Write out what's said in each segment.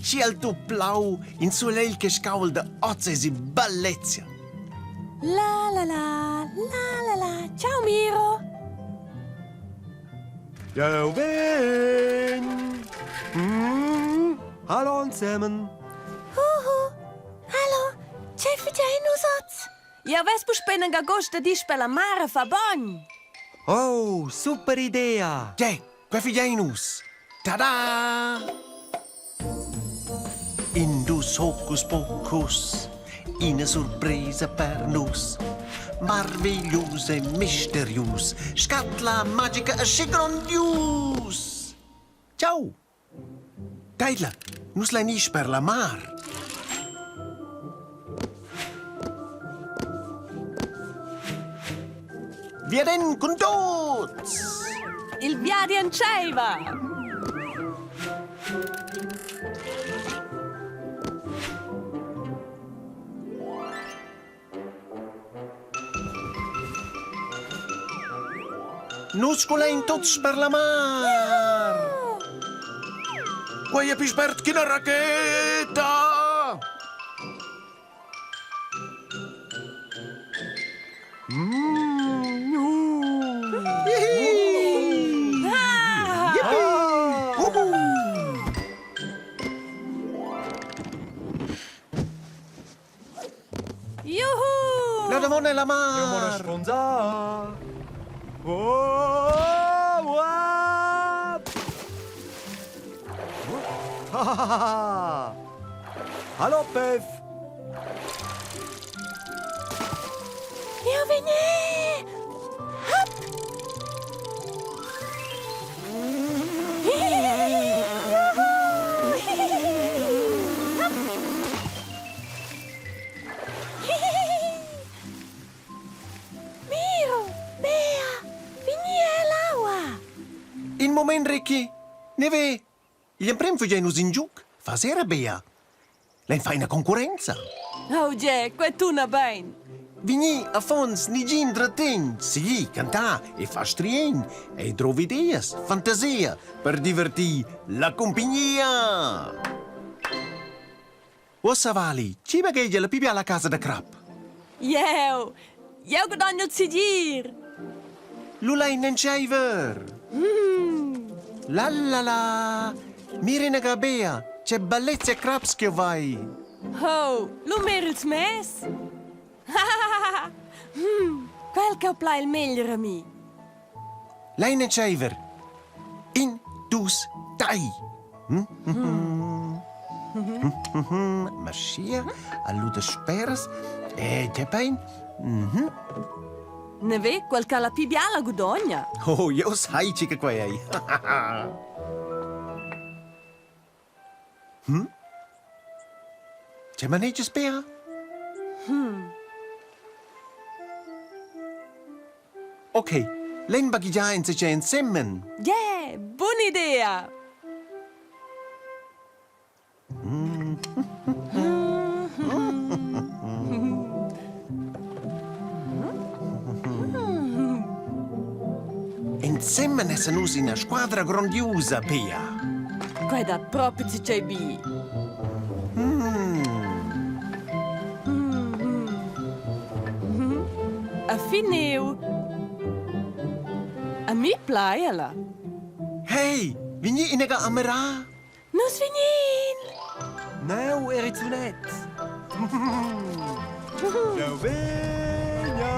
tschiel tut blau, in sulegl che scaulda oz esi bellezia. La la la, la la la, ciao Miro! Jeu vegn! Mm, hallo ensemen! Huhu! Hallo, tgei fagein nus oz? Jeu vess puspei inaga gust da dir sper la mar a far bogn. Oh, super idea! Tgei, quei fagein nus! Tada! In dus hocus pocus, ina surpresa per nus. Marveglius e misterius, scatla magica aschi grondius. Ciao! Teidla, nus lein ir sper la mar. Viaden cun tuts! Il viadi entscheiva! Nus sculein tuts per la mar! Quei è pli spert ch'ina racheta! Juhu! La davon è la mar! Io vorrei sfondare. Oh, wow! Hallo, Pev! Eu vegn! Hop! Miro, Bea, vegni ell'aua! In moment, Ricky. Neve, igl emprem fugein nus in giug. Fas era, Bea. Lein far ina concurrenza. Oh gie, quei tuna bein. Vegni, affons, nigin trategn, sigli, cantar e far striegn. Ei drov ideas, fantasia per divertir la cumpignia. Uossa vali, chi baghegia la pli biala casa da crap? Jeu, jeu gudagnel segir. Lu lein entscheiver. La la la, mira inaga Bea, che bellezia craps ch'jeu vai. Ho, lu mir ils mes. Hmm, quel che plai il meglier a mi. Lein entscheiver. In, dus, drei. Maschia, allu da speras. E che bein. Ne ve, quel che ha la pi biala gudogna. Oh, jeu sai che quei ei. Hm? Tge manegias, Bea? Hm. Ok, lein baghegiar enzatgei ensemen. Yeah, buna idea! Ensemen essan nus ina squadra grondiusa, Bea. Quei dat propi tgei bi. A finiu. A mi plai ella. Hey, vegni inaga a mirar. Nus vegnin! Neu, Erizunet! Jeu vegna!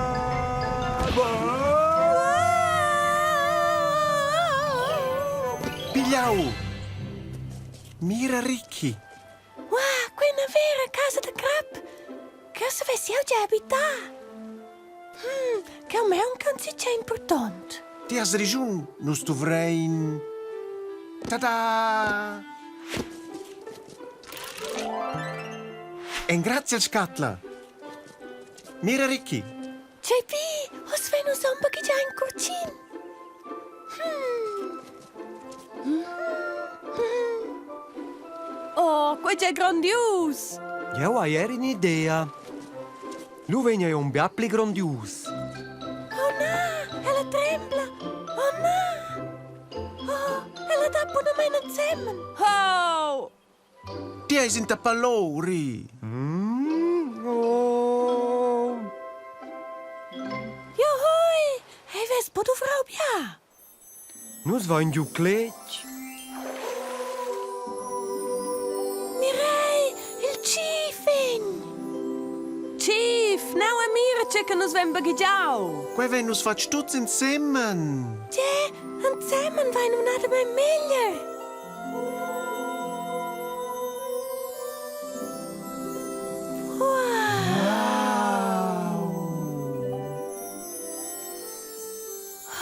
Pigliau! Mira Ricky! Wow, quei è una vera casa da crap! Che savess jeu già abitar? Hmm, che maunca insatgei impurtont. Ti has raschun, nus duvrein... Tada! Engrazia scatla! Mira Ricky! JP, oz vein nus aunc baghegiar in curtgin. Hmm. Oh, quei è grandius! Jeu hai era in'idea. Lu vegn ei aunc bia pli grondius. Oh na, ella trembla! Oh na! Oh, ella dat bunamein ensemen! Oh! Ti eis in tapalori. Mm, oh. Juhui, ei vess bu duvrau bia. Nus vain giu cletg. Mirei, il Chief vegn! Chief, neu e mira tge che nus vein baghegiau! Quei vein nus fatg tuts ensemen. Tge, ensemen vein numnadamein meglier!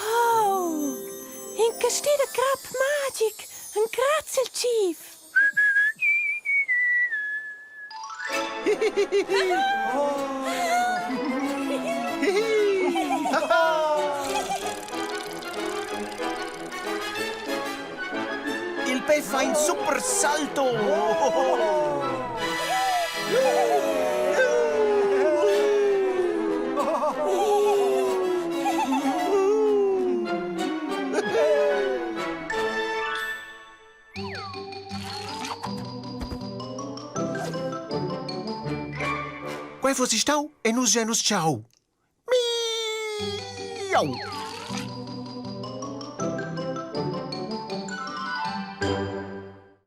Oh, in casti da crap magic! Grazie al Chief! Il pe fa in super salto! Quei fossi stau e nus già nus ciao. Miau!